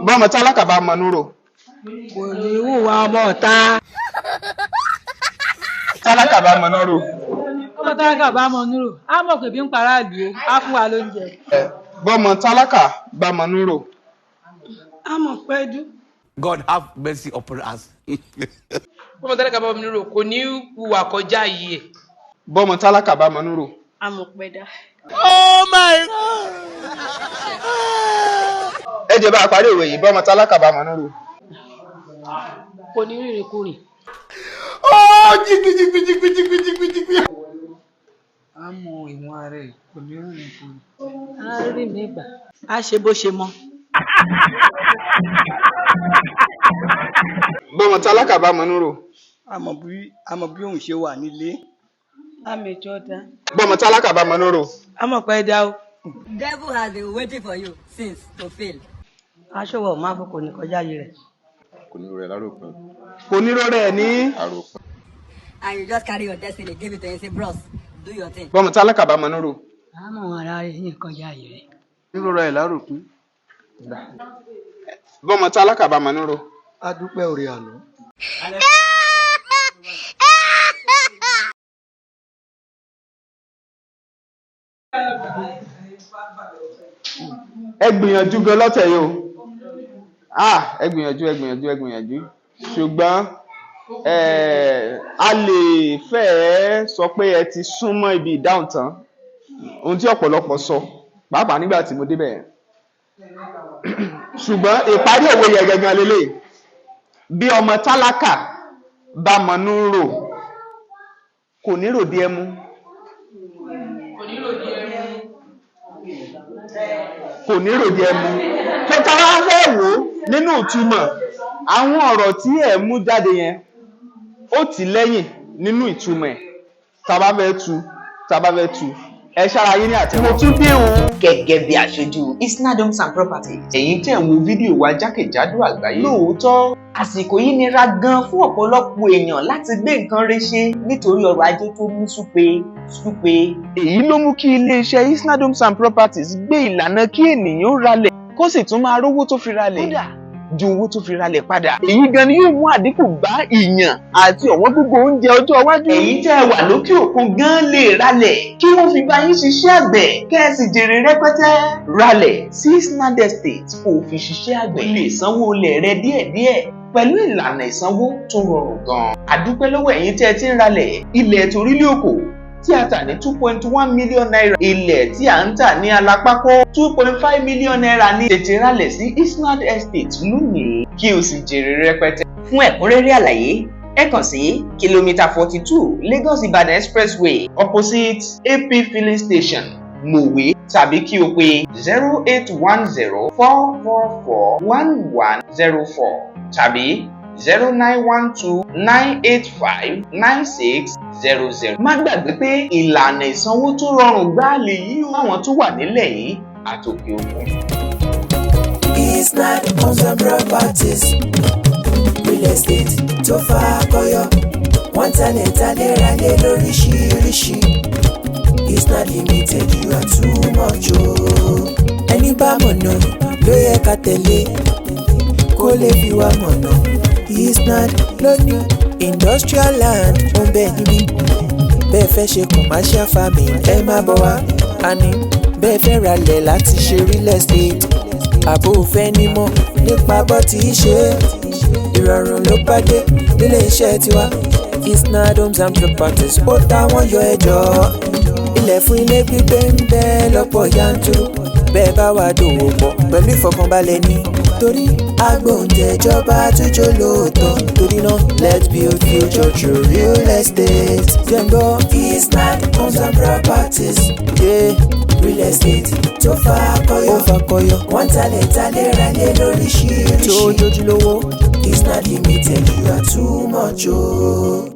Bọ́mọ tálákà bá mọnú rò. Kò ní hùwà ọmọ ìta. Tálákà bá mọnú rò. Ọmọ tálákà bá mọnú rò, á mọ̀ pé ebi ń pa aráàlú o, á fún wa lóúnjẹ. Bọ́mọ tálákà bá mọnú rò. Á mọ̀ pẹ́ dú. God have mercy upon us. Bọ́mọ tálákà bá mọnú rò, kò ní hùwà kọjá yìí ẹ̀. Bọ́mọ tálákà bá mọnú rò. Á mọ̀ pẹ́ dá. Oh my God. Ẹ jẹ́ bá a parí òwe yìí: bọ́mọ tálákà bá mọnú rò. Kò ní rìnrìn kurìn. Oh, jiggy jiggy jiggy jiggy jiggy jiggy. Á mọ ìwọ̀n ara ẹ̀, kò ní rìnrìn kurìn. Á rí mi gbà. Á ṣe bó ṣe mọ. Bọ́mọ tálákà bá mọnú rò. Á mọ bí òun ṣe wà nílé. Á mẹjọ dá. Bọ́mọ tálákà bá mọnú rò. Á mọ̀ pẹ́ dá o. Devil has been waiting for you since to fail. Aṣọ́wọ̀ máa fò, kò ní kọjá yìí rẹ̀. Kò ní rẹ̀ láròpin. Kò ní rọrẹ́ ẹ̀ ní. Àròpin. And you just carry your destiny, give it to him, say, "Bros, do your thing." Bọ́mọ tálákà bá mọnú rò. Á mọ̀ ara rẹ̀ ní kọjá yìí rẹ̀. Rírọra ẹ̀ láròpin. Bọ́mọ tálákà bá mọnú rò. Á dúpẹ́ oore àná. Ẹ gbìyànjú gan lọ́tẹ̀ yìí o. Ah, ẹ gbìyànjú, ẹ gbìyànjú, ẹ gbìyànjú, ṣùgbọ́n a lè fẹ́ẹ́ sọ pé ẹ ti súnmọ́ ibi ìdáhùn tán, ohun tí ọ̀pọ̀lọpọ̀ sọ pàápàá nígbà tí mo débẹ̀ yẹn. Ṣùgbọ́n ìparí òwe yẹn gangan lélẹ̀: bí ọmọ tálákà bá mọnú rò, kò ní ròde ẹmu. Kò ní ròde ẹmu. Kò ní ròde ẹmu. Tó tá a fẹ́ wò ó nínú ìtumọ̀ àwọn ọ̀rọ̀ tí ẹ̀ mú jáde yẹn, ó tì lẹ́yìn nínú ìtumọ̀ ẹ̀. Tá a bá fẹ́ tu, ẹ ṣára yín ní àtẹ̀wọ́. Mo tún dé o, gẹ́gẹ́ bí aṣojú Isnad Homes and Properties. Ẹ̀yin tẹ̀ ń wo fídíò wa jákèjádò àgbáyé. Lóòótọ́, àsìkò yìí nira gan fún ọ̀pọ̀lọpọ̀ èèyàn láti gbé nǹkan rẹ̀ ṣe nítorí ọrọ̀ ajé tó mú súpe súpe. Èyí ló mú kí iléeṣẹ́ Isnad Homes and Properties gbé ìlànà kí ènìyàn ralẹ̀ kó sì tún máa rówó tó fi ralẹ̀, kódà ju owó tó fi ralẹ̀ padà. Èyí gan ni yóò mú àdínkù bá ìyàn àti ọ̀wọ́n gógó oúnjẹ ọjọ́ iwájú. Ẹ̀yin tẹ́ ẹ wà lókè òkun gan lè ralẹ̀ kí wọ́n fi bá yín ṣiṣẹ́ àgbẹ̀ kẹ́ ẹ sì jèrè rẹpẹtẹ. Ralẹ̀ sí Isnad Estate kó o fi ṣiṣẹ́ àgbẹ̀. O lè sanwó ilẹ̀ rẹ díẹ̀díẹ̀ pẹ̀lú ìlànà ìsanwó tó rọrùn gan. Àdúpẹ́ lọ́wọ́ ẹ̀yin tẹ́ ẹ ti ń ralẹ̀. Ilẹ̀ torílẹ̀ òkò tí a tà ní ₦2.1 million, ilẹ̀ tí à ń tà ní Alápákó, ₦2.5 million ní. Tètè ralẹ̀ sí Isnad Estate lónìí kí o sì jèrè rẹpẹtẹ. Fún ẹ̀kúnrẹ́rẹ́ àlàyé, ẹ kàn sí kìlómítà 42 Lagos Ibadan Expressway, opposite AP filling station, Mòwe, tàbí kí o pè 08104441104 tàbí 09129859600. Má gbàgbé pé ìlànà ìsanwó tó rọrùn gbáà lèyí o fáwọn tó wà nílẹ̀ yìí àtòkè òkun. Isnad Homes and Properties, real estate tó fakọyọ. Wọ́n talẹ̀ talẹ̀ ralẹ̀ lóríṣiríṣi. Isnad Limited, you are too much o. Ẹni bá mọ̀nà ló yẹ ká tẹ̀lé kó lè fi wá mọ̀nà. Isnad ló ní industrial land, ó ń bẹ níbí. Bẹ́ẹ̀ fẹ́ ṣe commercial farming, ẹ má bọ̀ wá. Àní bẹ́ẹ̀ fẹ́ ralẹ̀ láti ṣe real estate, àbò fẹ́ nímọ̀ nípa bó ti ṣe é, ìrọ̀rùn ló bá dé nílé iṣẹ́ tiwa. Isnad Homes and Properties, ó táwọn yọ ẹjọ́. Ilẹ̀ fún ilé gbígbé ń bẹ lọ́pọ̀ yanturu. Bẹ́ẹ̀ bá wà dòwò pọ̀ pẹ̀lú ìfọkànbalẹ̀ ní, torí agbóǹtẹ̀jọba àtúnjọ lóòótọ́. Torí náà, let's build future through real estate. Jẹ́ngbọ́ Isnad Homes and Properties, yeah. Real estate tó fakọyọ, ó fakọyọ. Wọ́n talẹ̀ talẹ̀ ralẹ̀ lóríṣiríṣi tó jójúlówó. Isnad Limited, you are too much o. Oh.